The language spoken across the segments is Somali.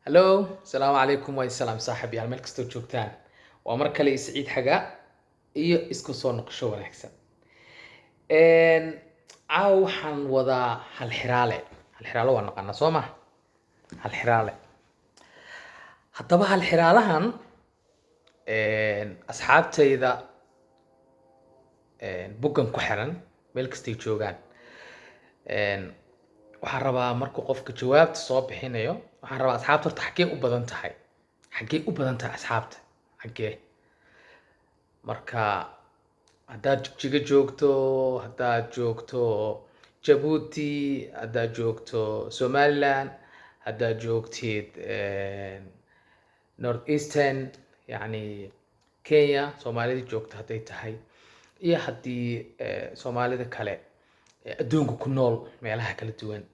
Hallo, asalaamu calaykum. Waa salaam saaxib yaal, meel kastoo joogtaan. Waa mar kale iyo Siciid Xagaa iyo isku soo noqosho wanaagsan. Caawa waxaan wadaa hal xiraale. Hal xiraale waa naqaanaa, soo ma? Hal xiraale. Haddaba hal xiraalahan, asxaabtayda boggan ku xiran meel kastay joogaan, waxaan rabaa markuu qofka jawaabta soo bixinayo, waxaan rabaa asxaabta horta xaggee u badan tahay, xaggee u badan tahay asxaabta xaggee. Marka haddaad Jigjiga joogto, haddaad joogto Jabuuti, haddaad joogto Somaliland, haddaad joogtid North Eastern, yacni Kenya, Soomaalida joogto hadday tahay, iyo haddii Soomaalida kale ee adduunka ku nool meelaha kala duwan,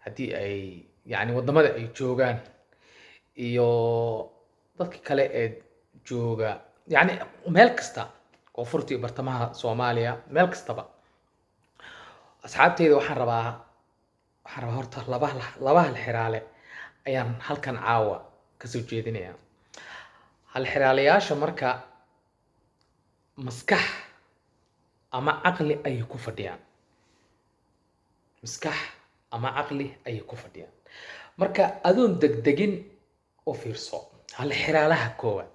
haddii ay yacni waddamada ay joogaan, iyo dadka kale ee jooga yacni meel kasta, koonfurta iyo bartamaha Soomaaliya, meel kastaba, asxaabteyda waxaan rabaa horta laba hal xiraale ayaan halkan caawa kasoo jeedinayaa. Hal xiraalayaasha marka maskax ama caqli ayay ku fadhiyaan, maskax ama caqli ayay ku fadhiyaan. Marka adoon degdegin u fiirso. Hal xiraalaha koowaad,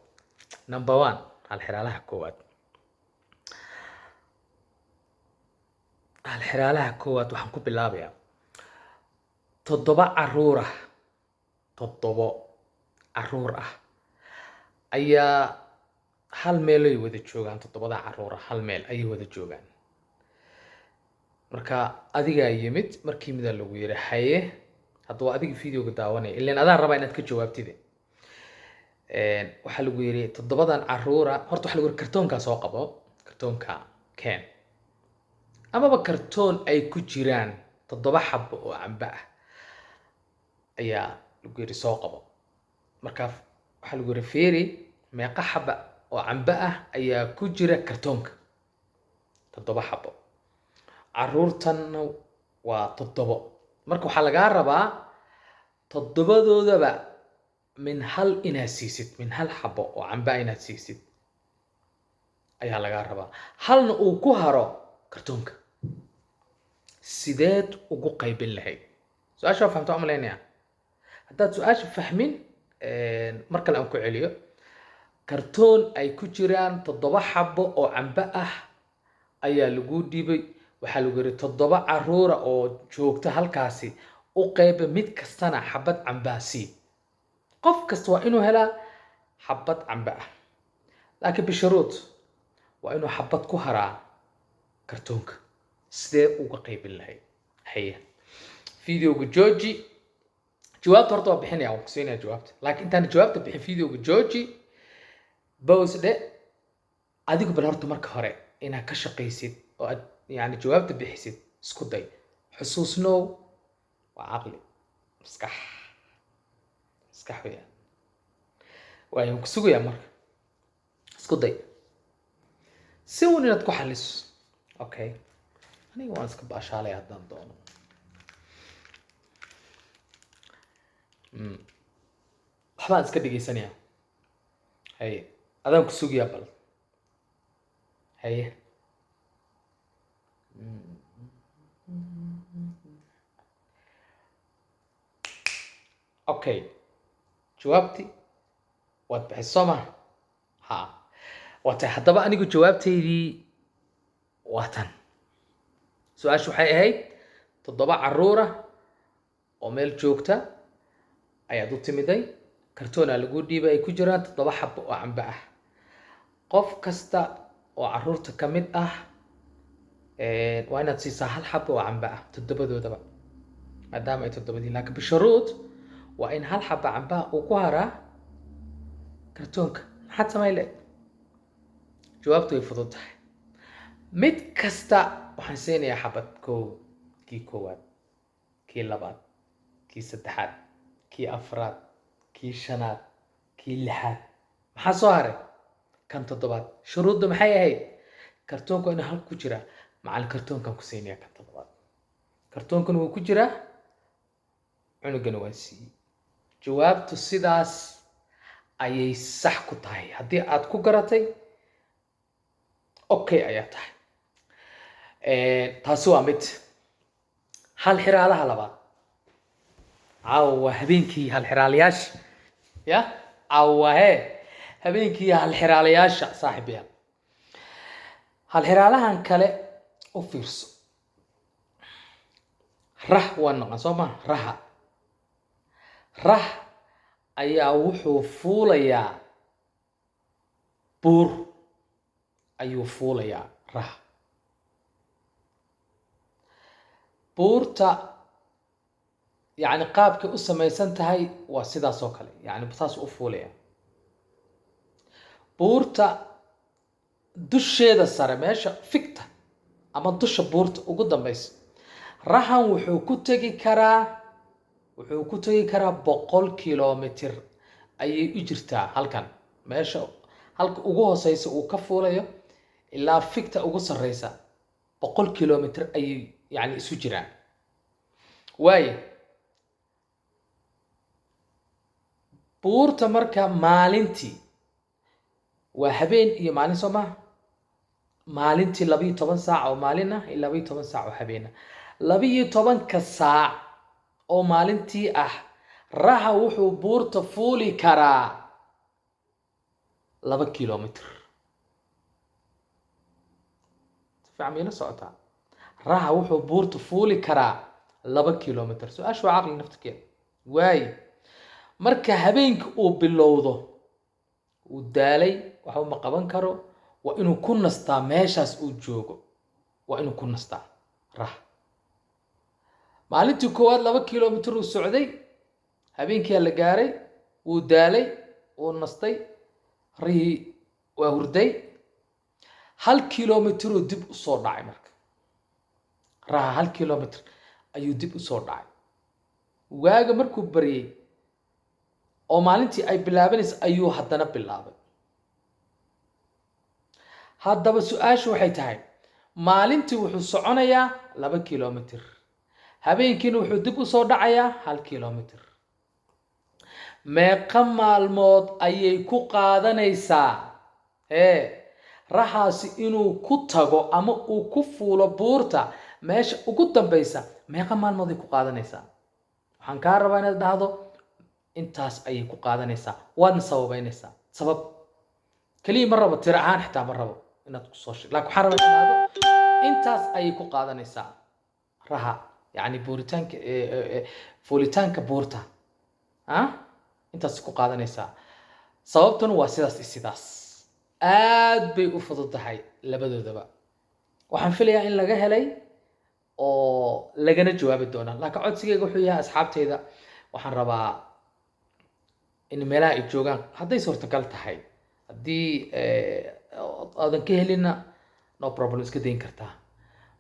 number one, hal xiraalaha koowaad, hal xiraalaha koowaad waxaan ku bilaabayaa 7 caruur ah. 7 caruur ah ayaa hal meel ay wada joogaan. 7 caruur ah hal meel ayay wada joogaan. Marka adigaa yimid, markii midaa lagu yiri haye, hadda waa adiga videoga daawanaya, ileen adaan rabaa inaad ka jawaabtide. Waxaa lagu yiri 7 caruura horta, waxaa lagu yiri kartoonkaa soo qabo, kartoonka keen, amaba kartoon ay ku jiraan 7 xabo oo cambe ah ayaa lagu yiri soo qabo. Marka waxaa lagu yiri fiiri meeqa xaba oo cambe ah ayaa ku jira kartoonka. 7 xabo, caruurtanna waa 7. Marka waxaa lagaa rabaa 7doodaba min hal inaad siisid, min hal xabo oo cambe ah inaad siisid ayaa lagaa rabaa, halna uu ku haro kartoonka. Sideed ugu qaybin lahayd? Su-aasha waa fahamta umalaynaya. Haddaad su-aasha fahmin, mar kale aan ku celiyo. Kartoon ay ku jiraan 7 xabo oo cambe ah ayaa lagu dhiibay. Waxaa lagu yiri 7 caruura oo joogta halkaasi u qayba, mid kastana xabad cambaa sii. Qof kasta waa inuu helaa xabad cambe ah, laakiin bisharuud waa inuu xabad ku haraa kartoonka. Sidee uga qaybin lahayd? Haye, videoga jooji. Jawaabta horta waa bixinaya, waan ku siinaya jawaabta, laakiin intaan jawaabta bixin, videoga jooji, pause dhe. Adigu bal horta marka hore inaad ka shaqaysid oo aad yani jawaabta bixisid isku day. Xusuusnow, waa caqli, maskax, maskax weeyaan. Waayo, waan ku sugayaa. Marka isku day si uun inaad ku xaliso. Okay, aniga waan iska baashaalaya haddaan doono. Waxbaan iska dhegeysanaya. Haye, adaan ku sugayaa bal. Haye. Okay, jawaabti waad bixisay, soo ma? Ha, waa tahay. Haddaba anigu jawaabtaydii waa tan. Su-aashu waxay ahayd 7 caruura oo meel joogta ayaad u timiday, kartoonaa lagu dhiibay ay ku jiraan 7 xabo oo cambe ah. Qof kasta oo caruurta ka mid ah waa inaad siisaa hal xabo oo cambe ah 7doodaba, maadaama ay 7dii, laakiin bisharuud waa in hal xabo cambaha uu ku haraa kartoonka. Maxaad samayn lahayd? Jawaabtu way fudud tahay. Mid kasta waxaan siinayaa xabad. Kow, kii koowaad, kii labaad, kii saddexaad, kii afraad, kii shanaad, kii lixaad. Maxaa soo haray? Kan 7aad. Shuruudda maxay ahayd? Kartoonku waa inuu halka ku jiraa. Macallin, kartoonkan ku siinayaa kan 7aad. Kartoonkan wuu ku jiraa, cunugana waan siiyey. Jawaabtu sidaas ayay sax ku tahay. Haddii aad ku garatay, okay ayaa tahay. Taasi waa mid. Hal xiraalaha labaad caawa waa habeenkii halxiraalayaasha. Ya, caawa waa hee habeenkii halxiraalayaasha, saaxiibayaal. Halxiraalahan kale u fiirso. Rah waa noqon soo maha? Raha, rah ayaa wuxuu fuulayaa buur ayuu fuulayaa. Rah buurta, yacni qaabkay u samaysan tahay waa sidaas oo kale, yacni saas u fuulaya. Buurta dusheeda sare, meesha figta ama dusha buurta ugu dambeysa, rahan wuxuu ku tegi karaa 100 kilomitir ayay u jirtaa halkan. Meesha halka ugu hooseysa uu ka fuulayo ilaa figta ugu sarreysa 100 kilomitir ayay yani isu jiraan. Waayo, buurta marka maalintii waa habeen iyo maalin, soo maha? Maalintii 12 saac oo maalin ah iyo 12 saac oo habeen ah. 12-ka saac oo maalintii ah, raha wuxuu buurta fuuli karaa 2 kilomitr. Si fiican mayla socotaa? Raha wuxuu buurta fuuli karaa 2 kilomitr. Su-aashu waa caqli naftirkeeda. Waaye, marka habeenka uu bilowdo, uu daalay, waxba ma qaban karo, waa inuu ku nastaa meeshaas uu joogo, waa inuu ku nastaa. Rah maalintii koowaad 2 kilomitr uu socday, habeenkiyaa la gaaray, wuu daalay, wuu nastay, rihii waa hurday, 1 kilomitruu dib usoo dhacay. Marka raha 1 kilomitr ayuu dib usoo dhacay. Waaga markuu baryey oo maalintii ay bilaabanaysa ayuu haddana bilaabay. Haddaba su-aashu waxay tahay, maalintii wuxuu soconayaa 2 kilomitr, habeenkiina wuxuu dib usoo dhacayaa 1 kilomitr. Meeqa maalmood ayay ku qaadanaysaa hee rahaasi inuu ku tago ama uu ku fuulo buurta meesha ugu dambeysa? Meeqa maalmood ay ku qaadanaysaa? Waxaan kaa rabaa inaad dhahdo intaas ayay ku qaadanaysaa, waadna sababeynaysaa. Sabab keliya ma rabo, tiro ahaan xitaa ma rabo inaad kusoo sheeg, laakiin waxaan rabaa inaad dhahdo intaas ayay ku qaadanaysaa raha, yacni buuritaanka, fuulitaanka buurta ah intaas ku qaadanaysaa, sababtuna waa sidaas iyo sidaas. Aad bay u fududahay labadoodaba. Waxaan filayaa in laga helay oo lagana jawaabi doonaa, laakiin codsigayga wuxuu yahay, asxaabtayda, waxaan rabaa in meelaha ay joogaan, hadday suurtagal tahay, haddii aadan ka helinna, no problem, iska dayn kartaa.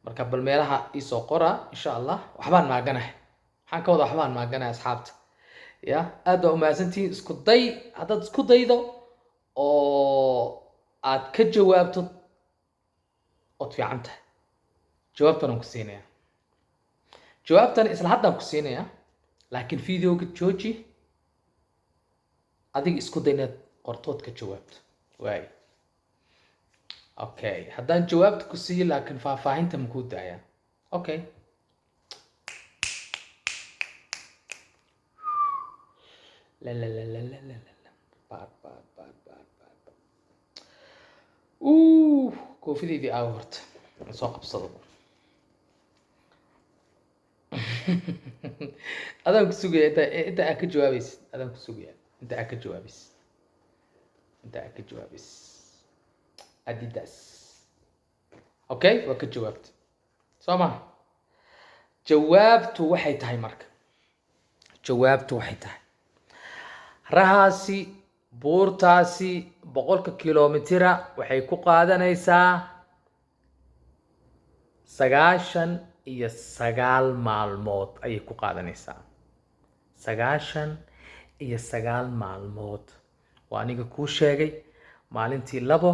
Marka bal meelaha iisoo qora, insha Allah. Waxbaan maaganahay, waxaan ka wada waxbaan maaganahay, asxaabta. Ya, aad baa umahadsantihiin. Isku day, haddaad isku daydo oo aad ka jawaabto, ood fiican tahay. Jawaabtan aan ku siinaya, jawaabtan isla haddaan ku siinaya, laakiin videoga jooji, adiga isku day inaad qortood ka jawaabto. Waay, okay, haddaan jawaabta ku siiyo, laakiin faahfaahinta makuu daayaa? Okay. La la la la la la la la, baar baar baar baar baar baar. Koofidaydii aawo horta aan soo qabsado. Adaan ku sugaya inta aad ka jawaabaysid, adaan ku sugaya inta aad ka jawaabaysid, inta aad ka jawaabaysid. Adidas. Okay, waa ka jawaabta soo maha? Jawaabtu waxay tahay, marka jawaabtu waxay tahay, rahaasi buurtaasi 100-ka kilomitira waxay ku qaadanaysaa 99 maalmood ayay ku qaadanaysaa. 99 maalmood. Waa aniga kuu sheegay, maalintii labo,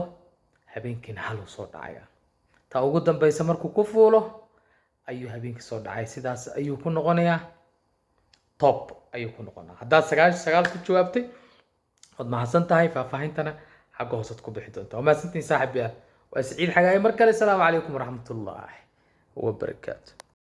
habeenkiina hal uu soo dhacaya. Ta ugu dambeysa markuu ku fuulo ayuu habeenkii soo dhacay. Sidaas ayuu ku noqonayaa. Top ayuu ku noqonaa. Haddaad 99 ku jawaabtay, waad mahadsan tahay. Faahfaahintana xagga hoosaad ku bixi doontaa. Waa mahadsantihiin, saaxiib yaal. Waa Siciid Xagaaye mar kale. Asalaamu calaykum waraxmatullaahi wabarakaatu.